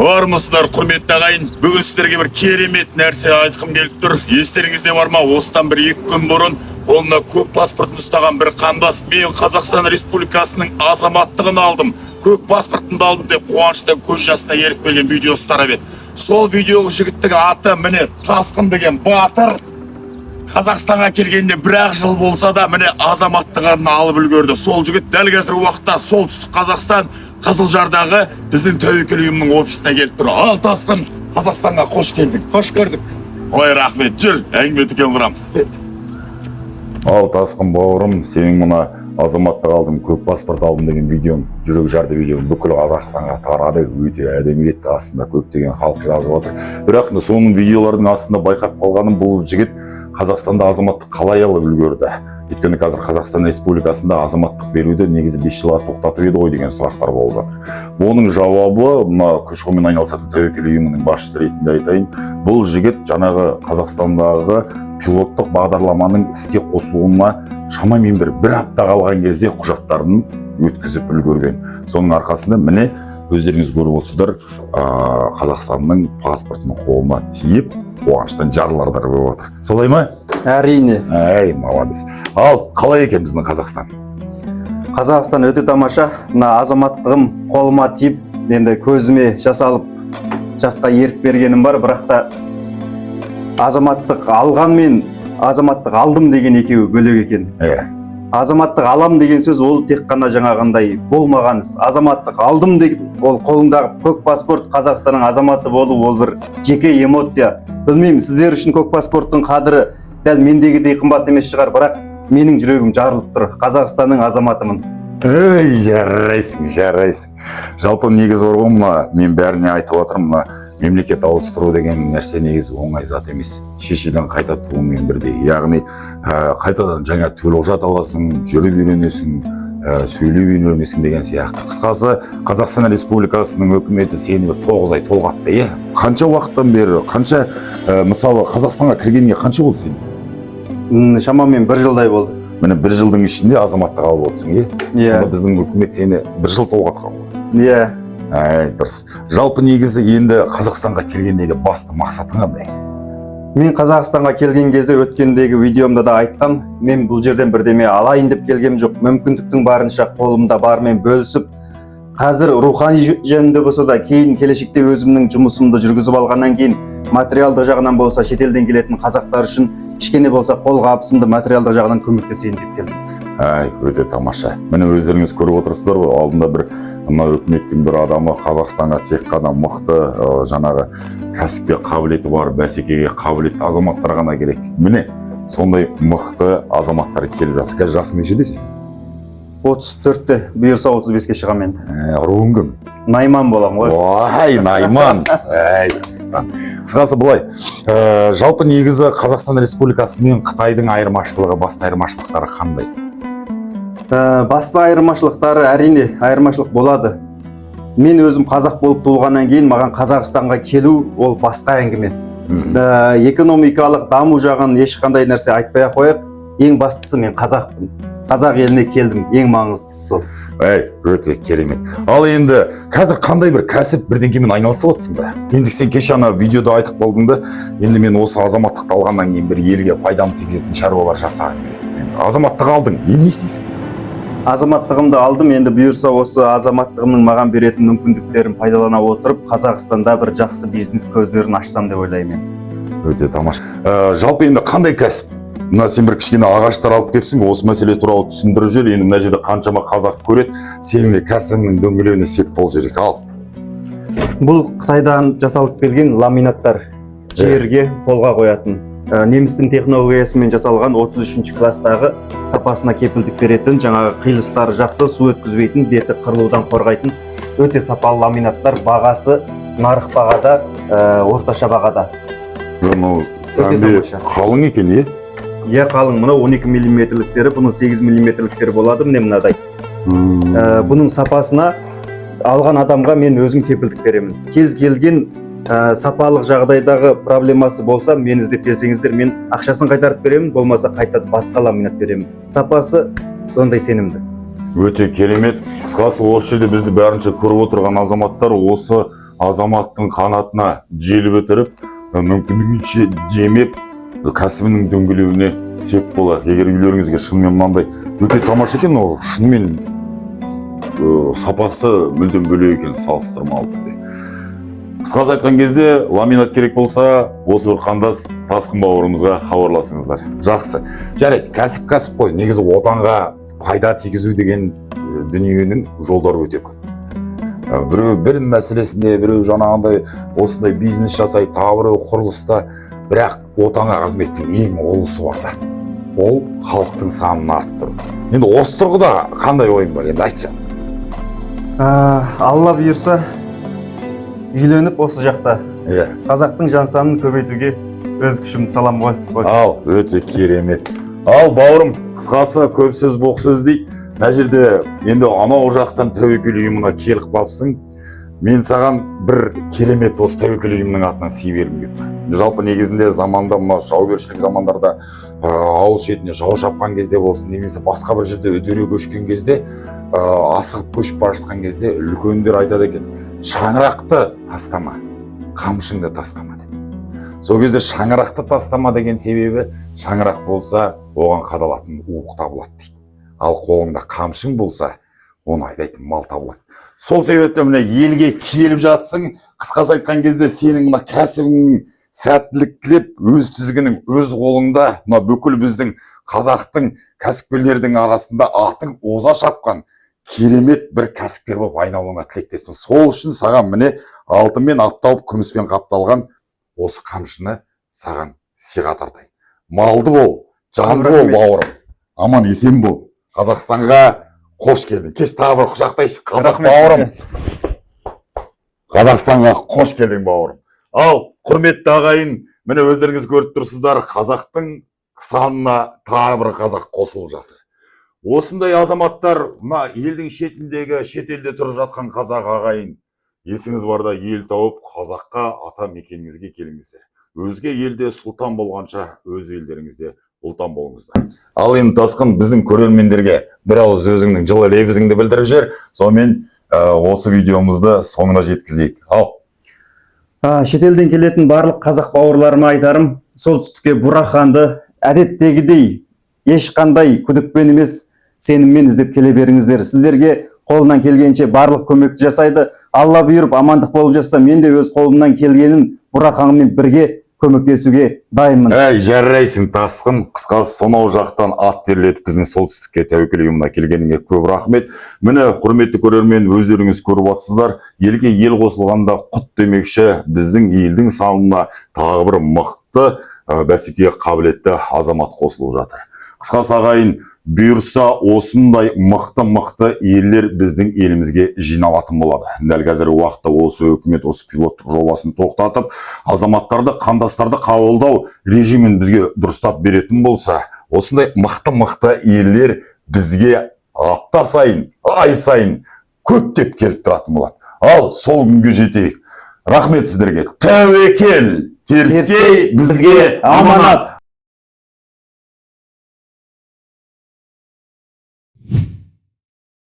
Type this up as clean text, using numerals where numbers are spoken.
Армысыздар, құрметті ағайын! Бүгін сіздерге бір керемет нәрсе айтқым келіп тұр. Естеріңізде бар ма, осыдан бір екі күн бұрын қолына көк паспортын ұстаған бір қандас «Мен Қазақстан Республикасының азаматтығын алдым, көк паспортымды алдым» деп қуаныштан көз жасына еріп келген видеосы тарап еді. Сол видео жігіттің аты, міне, Тасқын деген батыр. Қазақстанға келгеніне бір ақ жыл болса да, міне, азаматтығын алып үлгерді. Сол жігіт дәл қазіргі уақытта Солтүстік Қазақстан, Қызылжардағы біздің Тәуекел ұйымының офисіне келіп тұр. Ал, Тасқын, Қазақстанға қош келдің! Қош көрдік. Ой, рахмет! Жүр, әңгіме дүкен құрамыз. Ал, Тасқын бауырым, сенің мына «азаматтық алдым, көк паспорт алдым» деген видеоң, жүрек жарды видеоң бүкіл Қазақстанға тарады, өте әдемі кетті. Астында көптеген халық жазып жатыр. Бірақ соның видеолардың астында байқап қалғаным, бұл жігіт Қазақстанда азаматтық қалай алып үлгерді? Өйткені қазір Қазақстан Республикасында азаматтық беруді негізі 5 жылға тоқтатып еді ғой деген сұрақтар болып жатыр. Оның жауабы, мына көші-қонмен айналысатын Тәуекел ұйымының басшысы ретінде айтайын, бұл жігіт жаңағы Қазақстандағы пилоттық бағдарламаның іске қосылуына шамамен бір апта қалған кезде құжаттарын өткізіп үлгерген. Соның арқасында, міне, өздеріңіз көріп отырсыздар, Қазақстанның паспортының қолына тиіп, қуаныштан жарылардар болып отыр. Солай ма? Әрине. Әй, молодец! Ал қалай екен біздің Қазақстан? Қазақстан өте тамаша. Мына азаматтығым қолыма тиіп, енді көзіме жас алып, жасқа ерік бергенім бар, бірақ та азаматтық алғанмен азаматтық алдым деген екеуі бөлек екен. Азаматтық алам деген сөз ол тек қана жаңағындай болмаған іс. Азаматтық алдым деген ол қолыңдағы көк паспорт, Қазақстанның азаматы болу, ол бір жеке эмоция. Білмеймін, сіздер үшін көк паспорттың қадірі дәл мендегідей қымбат емес шығар, бірақ менің жүрегім жарылып тұр. Қазақстанның азаматымын. Ей, жарайсың, жарайсың! Жалпы, негізі бар ғой, мына мен бәріне айтып жатырмын, мына мемлекет ауыстыру деген нәрсе негізі оңай зат емес, шешеден қайта туумен бірдей. Яғни қайтадан жаңа төлқұжат аласың, жүріп үйренесің, сөйлеп үйренесің деген сияқты. Қысқасы, Қазақстан Республикасының өкіметі сені бір 9 ай толғатты, иә? Қанша уақыттан бері, қанша, мысалы, Қазақстанға кіргеніңе қанша болды сен? Шамамен бір жылдай болды. Міне, бір жылдың ішінде азаматтық алып отырсың, иә? Иә. Сонда біздің өкімет сені бір жыл толғатқан ғой. Иә. Әй, дұрыс. Жалпы, негізі, енді Қазақстанға келгендегі басты мақсатың қандай? Мен Қазақстанға келген кезде өткендегі видеомда да айтқам, мен бұл жерден бірдеме алайын деп келгем жоқ. Мүмкіндіктің барынша қолымда бармен бөлісіп, қазір рухани жөнінде болса да, кейін келешекте өзімнің жұмысымды жүргізіп алғаннан кейін материалдық жағынан болса, шетелден келетін қазақтар үшін кішкене болса қолғабысымды материалдық жағынан көмектесейін деп келдім. Әй, өте тамаша! Міне, өздеріңіз көріп отырсыздар ғой, алдында бір мына өкіметтің бір адамы Қазақстанға тек қана мықты, жаңағы кәсіпке қабілеті бар, бәсекеге қабілетті азаматтар ғана керек. Міне, сондай мықты азаматтар келіп жатыр. Қазір жасың нешеде сен? 34-те, бұйырса, 35-ке шығамын енді. Руың кім? Найман боламын ғой. Ой, найман! Әй, қысқа. Қысқасы былай, жалпы, негізі, Қазақстан Республикасы мен Қытайдың айырмашылығы, басты айырмашылықтары қандай? Басты айырмашылықтары, әрине, айырмашылық болады. Мен өзім қазақ болып туылғаннан кейін маған Қазақстанға келу ол басқа әңгіме. Экономикалық даму жағын ешқандай нәрсе айтпай ақ қояйық. Ең бастысы, мен қазақпын, қазақ еліне келдім, ең маңыздысы сол. Әй, өте керемет! Ал енді қазір қандай бір кәсіп, бірдеңкемен айналысып жатрсың ба? Енді сен кеше ана видеода айтып қалдың да, енді мен осы азаматтықты алғаннан кейін бір елге пайдамды тигізетін шаруалар жасағым келеді. Енді азаматтық алдың, енді не істейсің? Азаматтығымды алдым. Енді бұйырса, осы азаматтығымның маған беретін мүмкіндіктерін пайдалана отырып, Қазақстанда бір жақсы бизнес көздерін ашсам деп ойлаймын енді. Өте тамаша. Жалпы, енді қандай кәсіп? Мына сен бір кішкене ағаштар алып келіпсің, осы мәселе туралы түсіндіріп жібер. Енді мына жерде қаншама қазақ көреді, сенің де кәсібіңнің дөңгелеуіне сеп болып жіберейік. Ал. Бұл Қытайдан жасалып келген ламинаттар, жерге, полға қоятын. Немістің технологиясымен жасалған 33 класстағы сапасына кепілдік беретін, жаңағы қиылыстары жақсы, су өткізбейтін, беті қырылудан қорғайтын өте сапалы ламинаттар. Бағасы нарық бағада, орташа бағада. Мынау Өте әмбе тамаша. Қалың екен, е? Иә, қалың. Мынау 12 миллиметрліктері, бұның 8 миллиметрліктері болады, міне, мынадай. Бұның сапасына алған адамға мен өзім кепілдік беремін. Кез келген сапалық жағдайдағы проблемасы болса, мені іздеп келсеңіздер, мен ақшасын қайтарып беремін, болмаса қайта басқа ламинат беремін. Сапасы сондай сенімді. Өте керемет! Қысқасы, осы жерде бізді бәрінше көріп отырған азаматтар, осы Азаматтың қанатына жел бітіріп, мүмкіндігінше демеп, кәсібінің дөңгелеуіне сеп болар. Егер үйлеріңізге шынымен мынандай өте тамаша екен, ол шынымен сапасы мүлдем бөлек екен салыстырмалы түрде. Қысқасы айтқан кезде, ламинат керек болса, осы бір қандас Тасқын бауырымызға хабарласыңыздар. Жақсы, жарайды. Кәсіп кәсіп қой негізі. Отанға пайда тигізу деген дүниенің жолдары өте көп. Біреу білім мәселесінде, біреу жаңағындай осындай бизнес жасайды, тағы біреу құрылыста. Бірақ отанға қызметтің ең ұлысы бар да, ол халықтың санын арттыру. Енді осы тұрғыда қандай ойың бар, енді айтшы. Алла бұйырса, үйленіп осы жақта қазақтың жан санын көбейтуге өз күшімді саламын ғой. Ал өте керемет. Ал бауырым, қысқасы, көп сөз боқ сөз дейді. Мына жерде енді анау жақтан тәуекел ұйымына келіп қалыпсың. Мен саған бір керемет осы тәуекел ұйымының атынан сый бергім келіп тұр. Жалпы негізінде заманда, мына жаугершілік замандарда, ауыл шетіне жау шапқан кезде болсын немесе басқа бір жерде үдере көшкен кезде, асығып көшіп бара жатқан кезде үлкендер айтады екен: «Шаңырақты тастама, қамшыңды тастама», – деп. Сол кезде шаңырақты тастама деген себебі, шаңырақ болса, оған қадалатын уық табылады дейді, ал қолыңда қамшың болса, оны айдайтын мал табылады. Сол себептен міне елге келіп жатсың. Қысқасы айтқан кезде, сенің мына кәсібің сәттілік тілеп, өз тізгінің өз қолыңда. Мына бүкіл біздің қазақтың кәсіпкерлердің арасында атың оза шапқан керемет бір кәсіпкер болып айналуыңа тілектеспін. Сол үшін саған міне алтынмен апталып, күміспен қапталған осы қамшыны саған сыйға тартайын. Малды бол, жанды бол. Рахмет. Бауырым, аман есен бол. Қазақстанға қош келдің. Кеш, тағы бір құшақтайшы, қазақ Рахмет. бауырым. Қазақстанға қош келдің, бауырым. Ал құрметті ағайын, міне, өздеріңіз көріп тұрсыздар, қазақтың санына тағы бір қазақ қосылып жатыр. Осындай азаматтар мына елдің шетіндегі, шетелде тұрып жатқан қазақ ағайын, есіңіз барда ел тауып, қазаққа, ата мекеніңізге келіңіздер. Өзге елде сұлтан болғанша, өз елдеріңізде ұлтан болыңыздар. Ал енді, Тасқын, біздің көрермендерге бір ауыз өзіңнің жылы лебізіңді білдіріп жібер. Сонымен осы видеомызды соңына жеткізейік. Ал. Шетелден келетін барлық қазақ бауырларыма айтарым: солтүстікке Бураханды әдеттегідей ешқандай күдікпен емес, сеніммен іздеп келе беріңіздер. Сіздерге қолынан келгенше барлық көмекті жасайды. Алла бұйырып, амандық болып жатса, мен де өз қолымнан келгенін Бураханмен бірге көмектесуге дайынмын. Әй, жарайсың, Тасқын. Қысқасы, сонау жақтан ат терлетіп біздің солтүстікке, тәуекел ұйымына келгеніңе көп рахмет. Міне, құрметті көрермен, өздеріңіз көріп жатсыздар, елге ел қосылғанда құт демекші, біздің елдің санына тағы бір мықты, бәсекеге қабілетті азамат қосылып жатыр. Қысқасы, ағайын, бұйырса, осындай мықты мықты елдер біздің елімізге жиналатын болады. Дәл қазіргі уақытта осы үкімет осы пилоттық жобасын тоқтатып, азаматтарды, қандастарды қабылдау режимін бізге дұрыстап беретін болса, осындай мықты мықты елдер бізге апта сайын, ай сайын көптеп келіп тұратын болады. Ал сол күнге жетейік. Рахмет сіздерге. Тәуекел, теріскей бізге аманат.